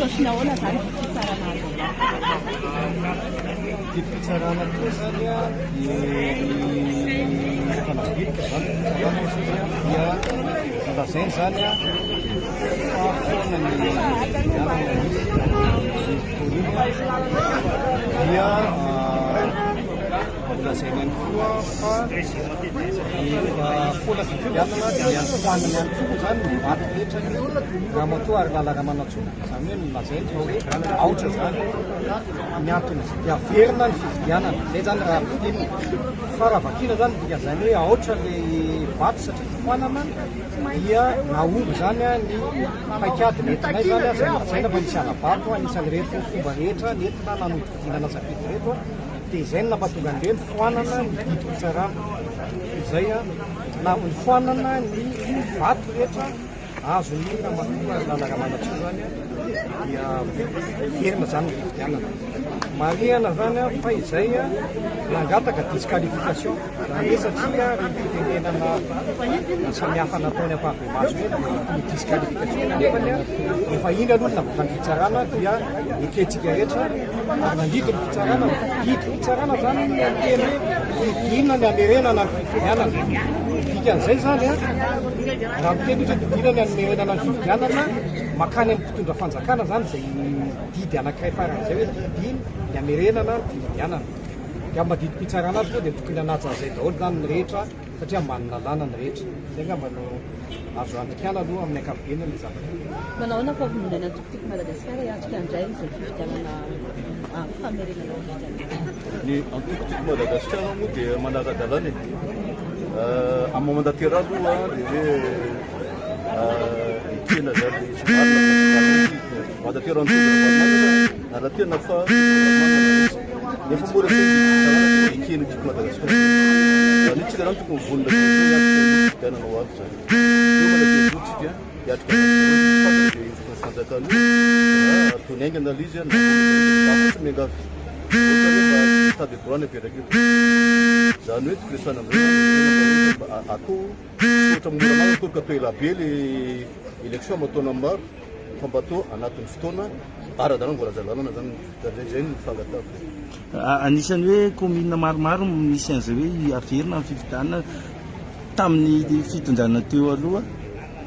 Ohatry ahoana izany didim-pitsarana azo avy Didim-pitsarana koa izany dia ny rehefa navilika izany ny fitsarana hozy izy dia nolazainy izany fa foana ny fifidianana nisy tamin'iny fotoana iny dia nolazainy ihany koa fa rehefa foana fifidianana dia foanana ihany koa moa izany ny vato rehetra ny Ramatoa Harilala Ramanantsoa, izany hoe nolazainy fa hoe aotra izany ny antony dia averina ny fifidianana, izay izany raha fintinina. Fa raha vakiana izany ny dikan'izany hoe aotra ilay vato satria foanana dia nahomby izany ny paikady nentinay izany izay nolazaina fa nisy hala-bato anisan'ireto fomba rehetra nentina nanodikodinana safidy ireto dia izay no nampatonga an'ireny foanana ny didim-pitsarana izay na foanana ny vato rehetra Azon'ny Ramatoa Harilala Ramanantsoa izany dia miverina izany ny fifidianana. Marihana izany fa izay nangataka disqualification, izany hoe satria ireny fitenenana samihafa nataony ampahibemaso ireny dia tokony disqualification kanefa efa iny aloha ny navoakan'ny fitsarana dia ekentsika rehetra ary nandidy ny fitsarana, didy fitsarana izany no niteny hoe didina ny hamerenana ny fifidianana. Dikan'izay izany Raha miteny izy hoe didina ny hanomerenana ny fifidianana, makany amin'ny mpitondra fanjakana izany izay didy anankiray faran'izay hoe didino ny hamerenana ny fifidianana. Dia amin'ny maha didim-pitsarana azy moa dia tokony hanaja an'izay daholo izany ny rehetra satria ambany lalàna ny rehetra. Izay angamba no azo andikana aloha amin'ny ankapobeny ilay zavatra. Manao ahoana fa vonona ny antoko Tiako Madagasikara hiatrika indray izay fifidianana famerenana fifidianana izay? Ny antoko Tiako Madagasikara moa dia manara-dalàna e. Amin'ny maha mandataire aloha dia hoe ekena izany ilay izy marina fa mandataire ny Tojo Ravalomanana nanantena fa Tojo Ravalomanana resy. Nefa moa rehefa io didim-pitsarana dia ekena io Tiako Madagasikara izany. Izany hoe tsika izany tokony vonona daholo hiatrika io fifidianana ho avy izany. Io manantena io tsika hiatrika an'izany daholo. Fantatra izay endriky ny fanjakana io raha ataony haingana ilay izy na za fotsiny miangavy vahoaka hoe mba état de droit ny apetraka eo. Izany hoe tokony resahina amin'izay izany ny firenena mba hoe mba atao tsy ohatra mora maro akory ka atao elabe le élection aman-taonany maro fa mba atao anatin'ny fotoana ara-dalàna voalazan-dalàna izany izay no fangatahako. Anisan'ny hoe commune maromaro misy an'izay hoe averina ny fifidianana tamin'ny fitondrana teo aloha,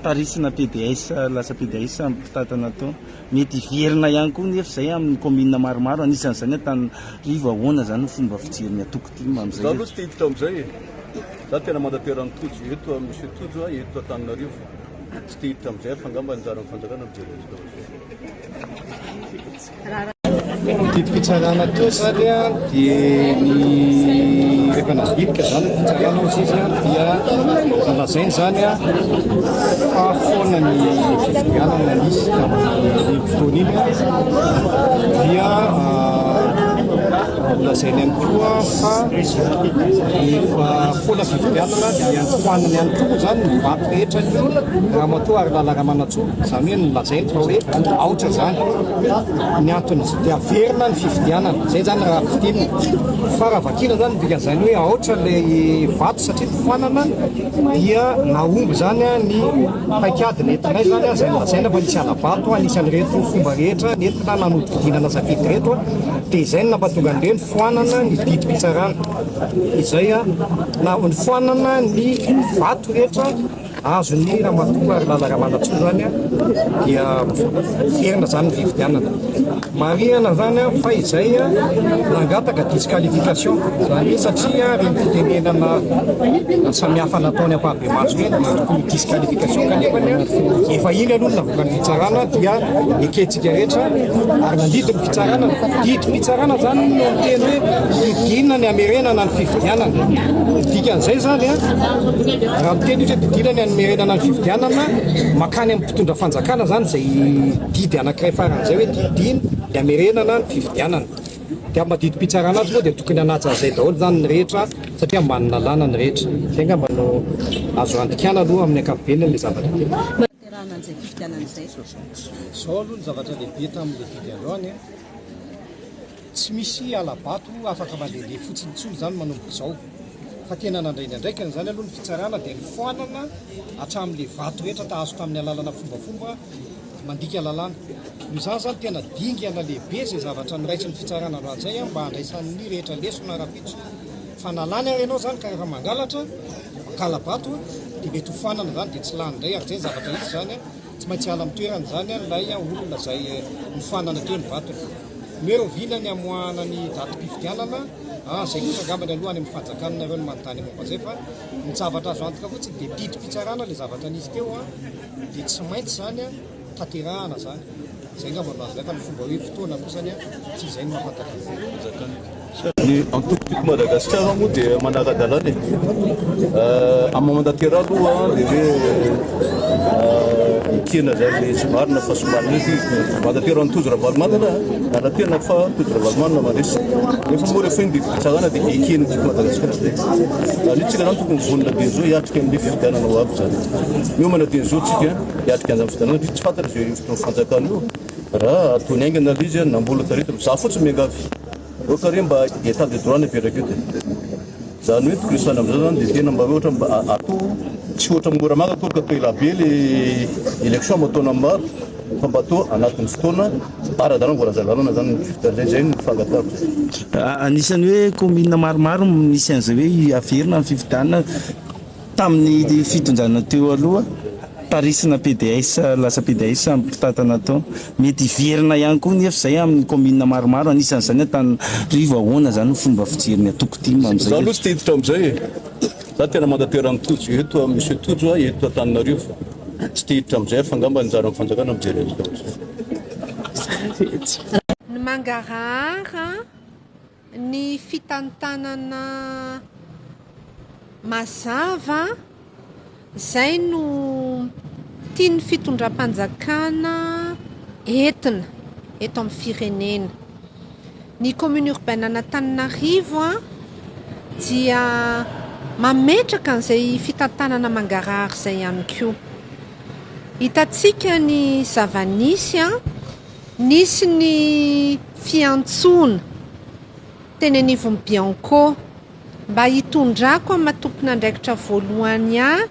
tarisina pds lasa pds ny mpitantana tao. Mety hiverina ihany koa nefa izay amin'ny commune maromaro, anisan'izany Antananarivo. Ahoana izany ny fomba fijerin'ny antoko tim amin'izay? Za aloha tsy te hiditra amin'izay e! Za tena mandataire an'i Tojo eto, Monsieur Tojo a, eto Antananarivo. Tsy te hiditra amin'izay aho fa angamba anjaran'ny fanjakana mijery an'izay zavatra izay. Didim-pitsarana teo izany dia ny rehefa navilika izany ny fitsarana hozy izy dia nolazainy izany fa foana ny fifidianana nisy tamin'iny fotoana iny dia nolazainy ihany koa fa rehefa foana fifidianana dia foanana ihany koa moa izany ny vato rehetra ny Ramatoa Harilala Ramanantsoa, izany hoe nolazainy fa hoe aotra izany. Ny antony dia averina ny fifidianana, izay izany raha fintinina. Fa raha vakiana izany ny dikan'izany hoe aotra ilay vato satria tofanana dia nahomby izany ny paikady nentinay izany izay nolazaina fa nisy hala-bato anisan'ireto fomba rehetra nentina nanodikodinana safidy ireto dia izay no nampatonga an'ireny foanana ny didim-pitsarana izay na foanana ny vato rehetra. Azon'ny Ramatoa Harilala Ramanantsoa izany dia miverina izany ny fifidianana. Marihana izany fa izay nangataka disqualification, izany hoe satria ireny fitenenana samihafa nataony ampahibemaso ireny dia tokony ho disqualification kanefa efa iny aloha no navoakan'ny fitsarana dia ekentsika rehetra ary nandidy ny fitsarana. Didim-pitsarana izany no niteny hoe didina ny hamerenana ny fifidianana. Dikan'izay izany Raha miteny izy hoe didina ny hanomerenana ny fifidianana, makany amin'ny mpitondra fanjakana izany izay didy anankiray faran'izay hoe didino ny hamerenana ny fifidianana. Dia amin'ny maha didim-pitsarana azy moa dia tokony hanaja an'izay daholo izany ny rehetra satria ambany lalàna ny rehetra. Izay angamba no azo andikana aloha amin'ny ankapobeny ilay zavatra. Fanatanterahana an'izay fifidianana izay. Izao aloha ny zavatra lehibe tamin'ilay didy androany. Tsy misy hala-bato afaka mandehandeha fotsiny intsony izany manomboka izao fa tena nandray ny andraikiny izany aloha ny fitsarana dia nofoanana hatramin'ilay vato rehetra ta azo tamin'ny alalana fombafomba mandika lalàna. Noho izany izany tena dingana lehibe izay zavatra noraisin'ny fitsarana androany izay mba handraisan'ny rehetra lesona rahampitso. Fa na lany ary ianao izany ka rehefa mangalatra, mangala-bato dia mety ho foanana izany dia tsy lany indray ary izay ny zavatra hisy izany, tsy maintsy hiala amin'ny toerany izany ilay olona izay nofoanana teo ny vatony. Ny hoe rahoviana ny hamoahana ny datim-pifidianana, ah izay kosa angambany aloha any amin'ny fanjakana nareo no manontany momba izay fa ny zavatra azo antoka fotsiny dia didim-pitsarana ilay zavatra nisy teo dia tsy maintsy izany tanterahana izany. Izay angamba no azo lazaina fa ny fomba hoe fotoana kosany tsy izay no mahafantatra azy. Ny antoko Tiako Madagasikara moa dia manara-dalàna e. Amin'ny maha mandataire aloha dia hoe ekena izany hoe tsy marina fa somary nisy mandataire an'i Tojo Ravalomanana nanantena fa Tojo Ravalomanana mandresy. Nefa moa rehefa iny didim-pitsarana dia eken'ny Tiako Madagasikara izay. Izany hoe tsika izany tokony vonona dieny izao hiatrika an'ilay fifidianana ho avy izany. Miomana dieny izao tsika hiatrika an'izany fifidianana satria tsy fantatra izay hevitry ny fanjakana io raha ataony haingana ilay izy na mbola taritina. Za fotsiny miangavy. Aoka re mba état de droit ny apetraka eto e. Zany hoe tokony hisana amizao zany de tena mba hoe ohatra mba atao tsy ohatra Moramanga akory ka atao elabe le élection mba ataona maro fa mba atao anatin'ny fotoana ara-dalàna voalazan-dalàna zany ny fifidianana. Zay no fangatahako zay. Anisan'ny hoe commune maromaro misy an'izay hoe averina ny fifidianana. Tamin'ny fitondrana teo aloha, tarisina pds lasa pds ny mpitantana tao. Mety hiverina ihany koa nefa izay amin'ny kaominina maromaro, anisan'izany Antananarivo. Ahoana izany ny fomba fijerin'ny antoko tim amin'izay? Za aloha tsy te hiditra amin'izay e! Za tena mandataire an'i Tojo eto, Monsieur Tojo a, eto Antananarivo. Tsy te hiditra amin'izay aho fa angamba anjaran'ny fanjakana mijery azy daholo izay. Ny mangarahara Ny fitantanana mazava, izay no tian'ny fitondram-panjakana entina eto amin'ny firenena. Ny commune urbaine an'Antananarivo dia mametraka an'izay fitantanana mangarahara izay ihany koa. Hitantsika ny zava-nisy. Nisy ny fiantsoana teny anivon'ny Bianco mba hitondrako amin'ny maha tompon'andraikitra voalohany ahy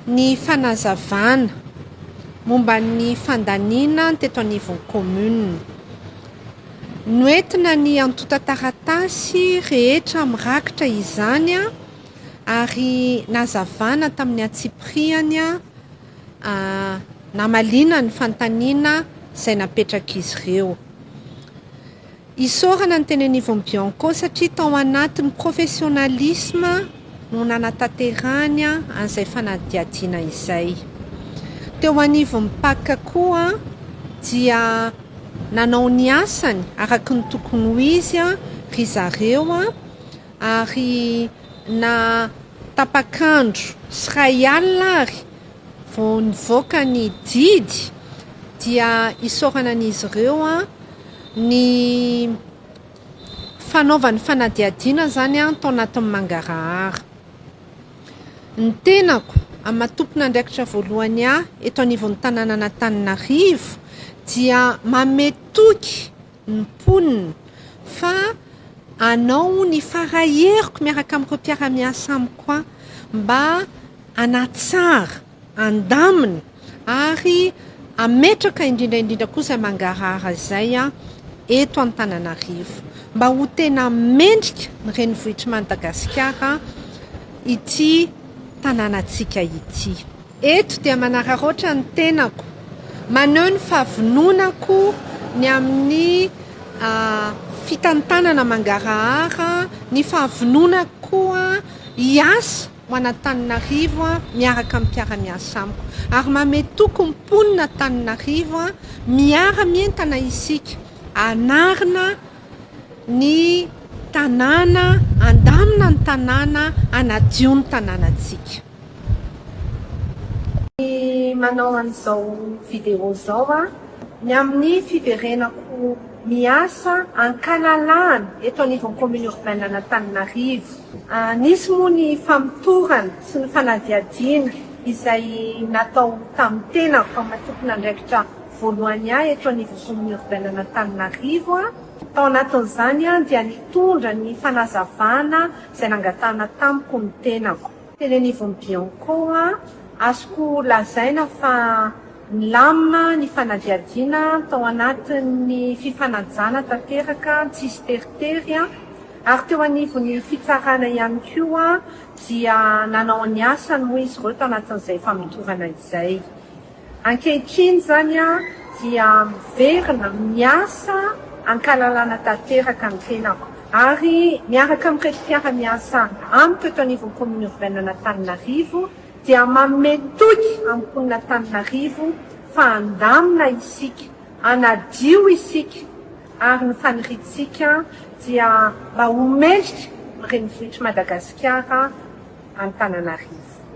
ny fanazavana momba ny fandaniana teto anivon'ny commune. Noentina ny antontan-taratasy rehetra mirakitra izany ary nazavana tamin'ny antsipiriany namaliana ny fanontaniana izay napetrak'izy ireo. Isaorana ny teny anivon'ny Bianco satria tao anatin'ny professionnalisme no nanatanterahany an'izay fanadihadiana izay. Teo anivon'ny Pac koa dia nanao ny asany araka ny tokony ho izy ry zareo ary na tapak'andro sy iray alina ary vao nivoaka ny didy dia isaorana an'izy ireo ny fanaovany fanadihadiana izany tao anatin'ny mangarahara. Ny tenako amin'ny maha tompon'andraikitra voalohany ahy eto anivon'ny tanànan'Antananarivo dia manome toky ny mponina fa hanao ny fara-heriko miaraka amin'ireo mpiara-miasa amiko aho mba hanatsara, handamina ary hametraka indrindra indrindra koa izay mangarahara izay eto Antananarivo mba ho tena mendrika ny renivohitr'i Madagasikara ity tanànantsika ity. Eto dia manararaotra ny tenako, maneho ny fahavononako ny amin'ny fitantanana mangarahara, ny fahavononako koa hiasa ho an'Antananarivo miaraka amin'ny mpiara-miasa amiko. Ary manome toky ny mponin'Antananarivo, miara-mientana isika hanarina ny tanàna, handamina ny tanàna, hanadio ny tanànantsika. Ny manao an'izao vidéo izao aho, ny amin'ny fiverenako miasa ankalalahana eto anivon'ny commune urbaine an'Antananarivo. Nisy moa ny famotorana sy ny fanadihadiana izay natao tamin'ny tenako amin'ny maha tompon'andraikitra voalohany ahy eto anivon'ny commune urbaine an'Antananarivo. Tao anatin'izany dia nitondra ny fanazavana izay nangatahana tamiko ny tenako. Teny anivon'ny Bianco, azoko lazaina fa Nilamina ny fanadihadiana tao anatin'ny fifanajana tanteraka tsisy teritery ary teo anivon'ny fitsarana ihany koa dia nanao ny asany moa izy ireo tao anatin'izay famotorana izay. Ankehitriny izany dia miverina miasa ankalalana tanteraka ny tenako ary miaraka amin'ireto mpiara-miasa amiko eto anivon'ny Commune Urbaine an'Antananarivo dia manome toky amin'ny mponin'Antananarivo fa handamina isika, hanadio isika ary ny faniriantsika dia mba ho mendrika ny renivohitr'i Madagasikara Antananarivo.